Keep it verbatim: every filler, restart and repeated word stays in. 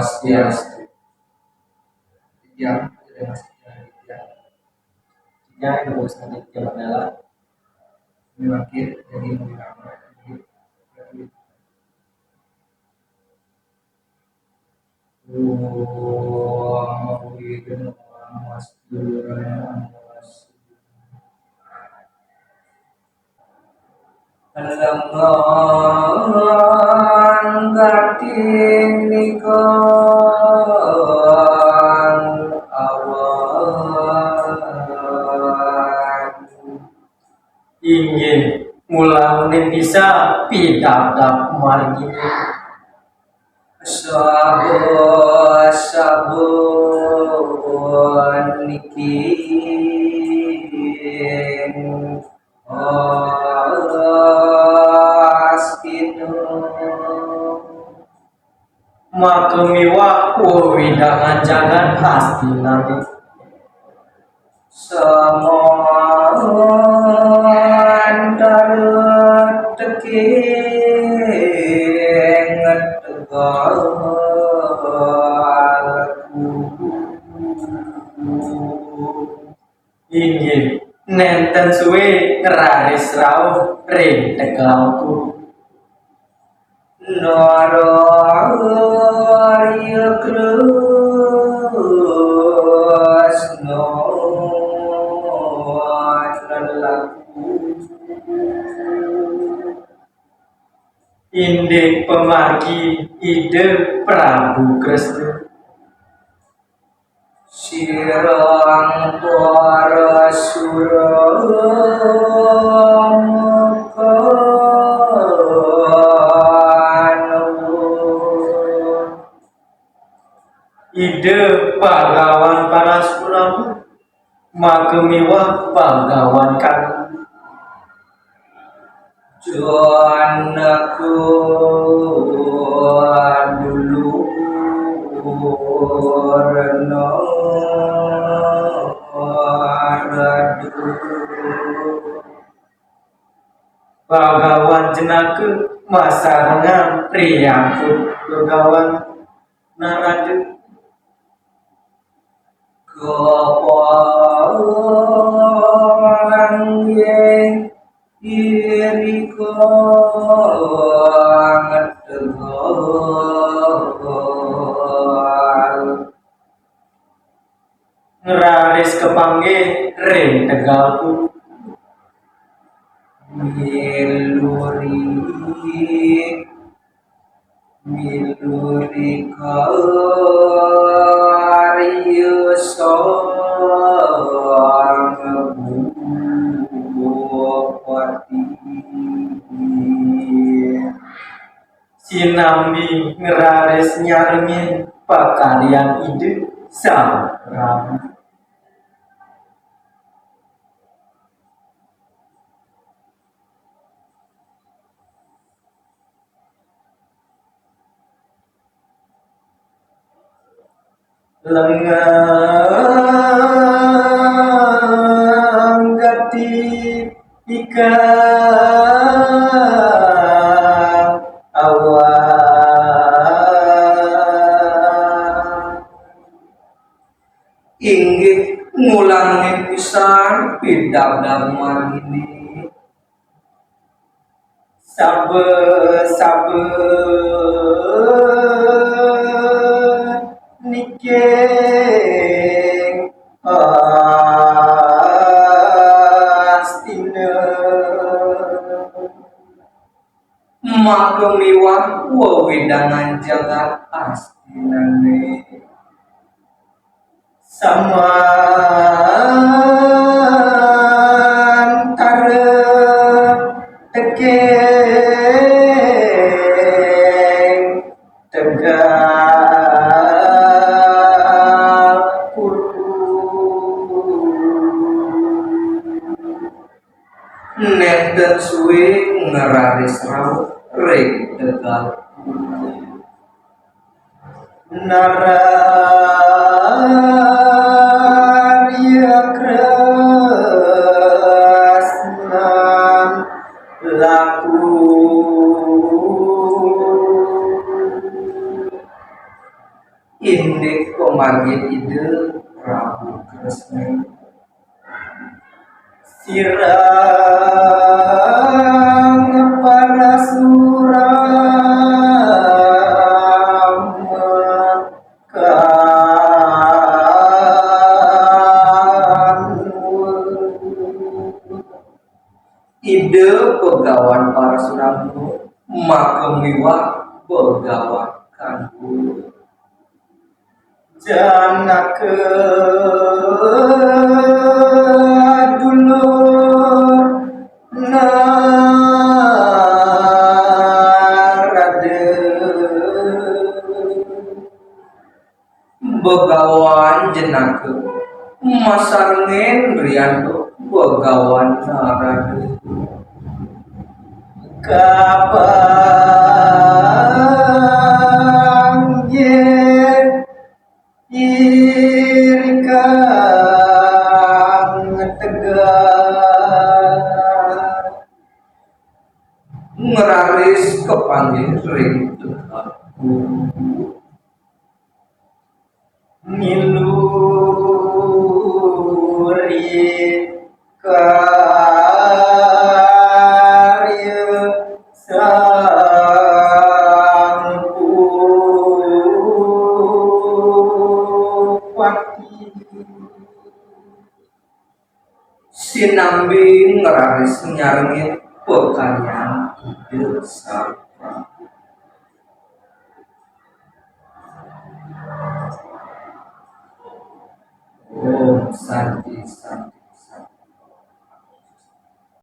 Swastiastu. Tiang, terima kasih. Tiang, terima kasih. Tiang, terima kasih. Ini makin jadi menambah. Lengan gati nika awan. Inggih, mula menika pidabdab margi. Sabun, sabun niki Astina. Maka miwah wewidangan jagat Astina. Samantara teking tegalku. Inggih, nenten suwe raris rauh ring tegalku. Naraya Kresna lelaku. Indik pamargi Ida Prabu Kresna. Sirang para sura mukana. Ida Bhagawan Parasuramu, maka miwah Bhagawan Kali. Janaka dulurna radu. Bhagawan Janaka masarengan ring Bhagawan Narada. Kapanggih irika tegal. Ngraris kapanggih ring tegalku. Miluri, miluri karya Sang Bupati. Sinambi ngraris nyarengin pakaryan Ida Sang Rama. Lengang gati ika awan. Inggih ngulangin pisan pidabdab margine. Saba-saba niking Astina. Maka miwah wewidangan jagat Astinane. Samantara teking tegal kudu. Nenten suwe ngraris rauh ring tegal. Nararya Kresna laku. Panggih Ida Prabu Kresna. Sirang Parasurama kanuwun. Ida Begawan Parasurama maka miwah Begawan kanuwun. Janaka dulur Narada. Begawan Janaka masarengin riantuk Begawan Narada. Kapanggih irikang tegak. Ngraris kapanggih ring tegak. Ngilu ri karya Sang Bupati. Sinambi ngraris nyarengin pakaryan Ida Sang Prabu. Om Santi, Santi,